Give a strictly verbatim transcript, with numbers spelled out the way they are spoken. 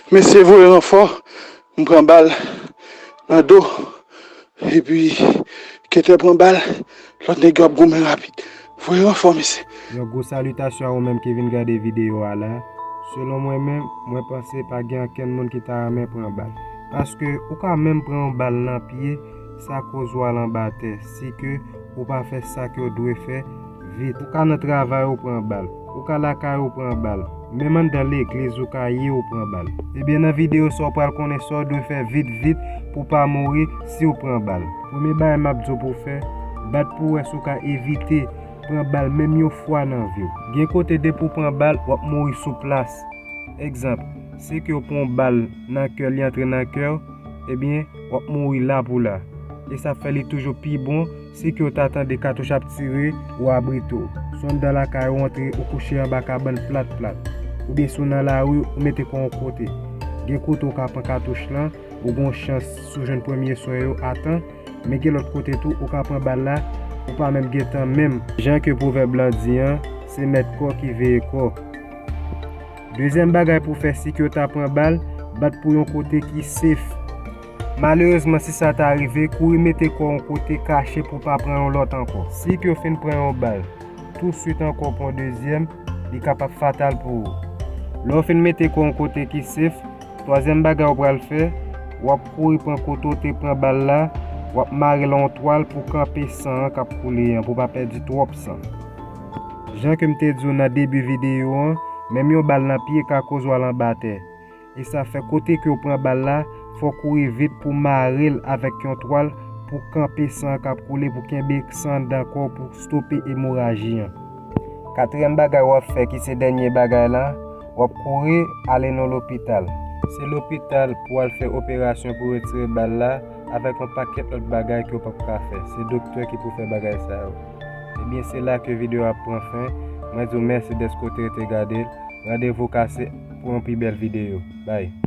Mesye voye ranfò, m pran bal nan do, epi Ketè pran bal, lòt nèg yo ap goumen rapid. Voye ranfò, mesye. Yon gwo salitasyon a ou menm ki vin gade videyo a la. Selon mwen menm, mwen panse pa gen ankenn moun ki ta renmen pran bal. Paske ou ka menm pran yon bal nan pye, sa koz ou al anba tè. Si ke ou pa fè sa ke w dwe fè, vit. Ou ka nan travay ou pran bal. Ou ka lakay ou pran bal. Menm anndan legliz ou ka ye ou pran bal. Ebyen nan videyo sa w pral konnen sa w dwe fè vit vit pou w pa mouri si w pran bal. Premye bagay m ap di w pou w fè, bat pou w wè si w ka evite pran bal menm yon fwa nan vi w. Gen kote depi w pran bal, w ap mouri sou plas. Egzanp, si ke w pran yon bal nan kè, li antre nan kè w, ebyen, w ap mouri la pou la. E sa fè li toujou pi bon, si ke w ta tande katouch ap tire, ou abrite w. Si w anndan lakay ou antre, ou kouche anba kabann plat plat. Oubyen si w nan lari, ou mete kò w yon kote. Gen kote ou ka pran katouch lan, ou gen yon chans si w jwenn premye swen yo a tan, men gen lòt kote tou, ou ka pran bal la, ou pa menm gen tan menm. Jan ke pwovèb lan di an, se mèt kò ki veye kò. Dezyèm bagay pou w fè si ke w ta pran bal, bat pou yon kote ki safe. Malerezman, si sa ta rive, kouri mete kò w yon kote kache pou w pa pran yon lòt ankò. Si ke w fin pran yon bal, tousuit ankò pran yon dezyèm, li kapab fatal pou ou. Lè w fin mete kò w yon kote ki safe, twazyèm bagay w pral fè, w ap kouri pran kote w te pran bal la, w ap mare l yon twal pou kanpe san an k ap koule an, pou w pa pèdi twòp san. Jan ke m te di w nan debi videyo an, menm yon bal nan pye ka koz ou al anba tè. E sa fè kote ke w pran bal la, fò w kouri vit pou w mare l avèk yon twal pou kanpe san an k ap koule, pou kenbe san anndan kò w pou stope emoraji an. Katriyèm bagay w ap fè, ki se dènye bagay la, w ap kouri ale nan lopital. Se lopital pou w al fè operasyon pou retire bal la, avèk yon pakèt lòt bagay ke w p ap ka fè. Se doktè ki pou fè bagay sa yo. Ebyen, se la ke videyo a ap pran fen. Mwen di w mèsi dèske w te rete gade l. Randevou kase pou yon pi bèl videyo. Bye.